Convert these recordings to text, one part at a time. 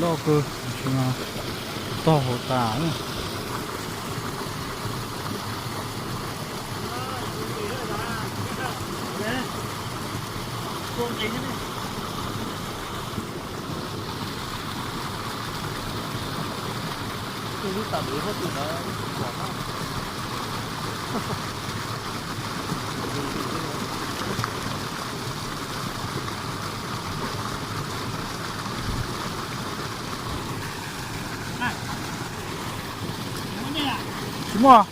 Loj kawg, tsis mas tog hauv tas na. Tsis muaj.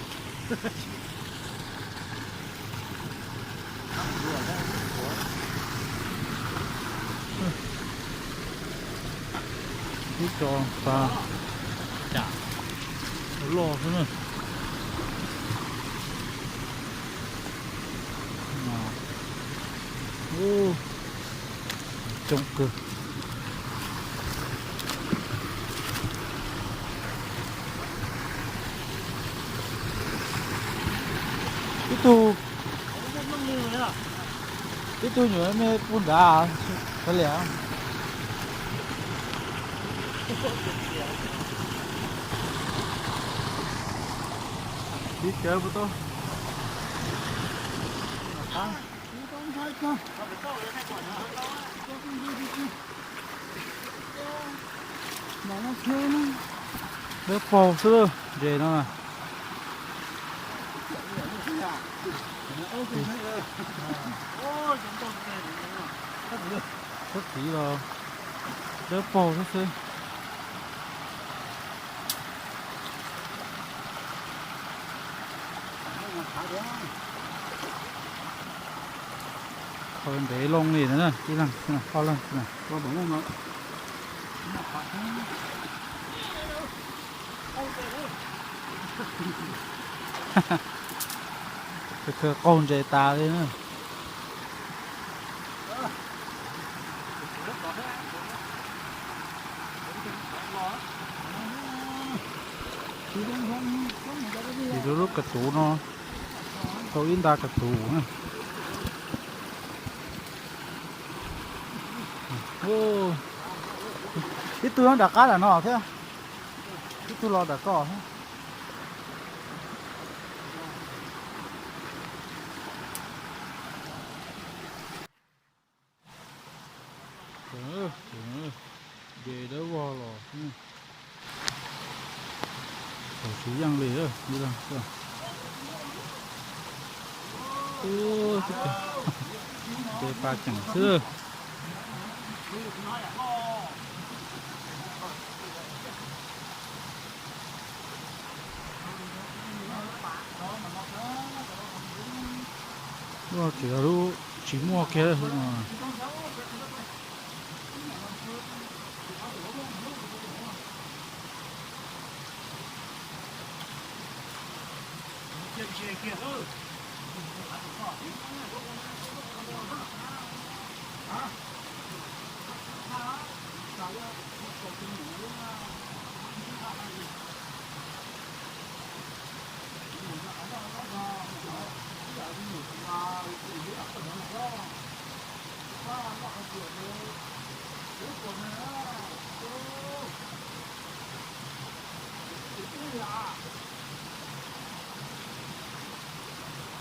Ib co tas loj xwb na. Coob kawg. Ib tug, ib tug nyuam me puag nrad, kav liam. Tiv cawv puas tau. Dawb paug xwb ntses no na. Txhob tiv los dawb paug xwb xwb. Qhov ntev loo li na, ib leeg xwb na, ob leeg xwb na. Kawg qaug ntses tas li na. Ces lub lub kab tuv no tau ib nta kab tuv na. Ib tug nyob nram qab nram no thiab, ib tug los nram ko thiab. Ces dawb vog los, tsis yeej li. Ces pas ceem xwb. Lub no tseem yog lub tsis muaj kiag.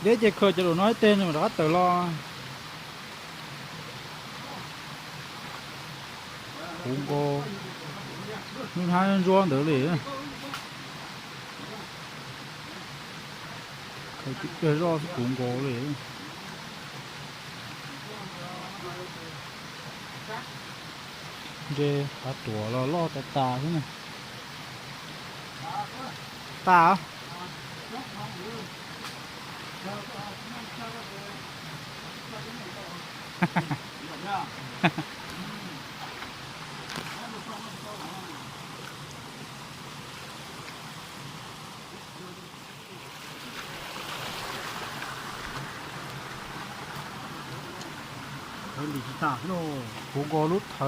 Deb ces khaws cov lus no ib teg nws mam rov qab tawm los. Puv nkaus, hnub hnab ntsuab ntawd li. Khaws tib pliag zoj xwb puv nkaus li. Ntses tav tuam los loj tas tas xwb na. Tas. Puv nkaus lub thawv.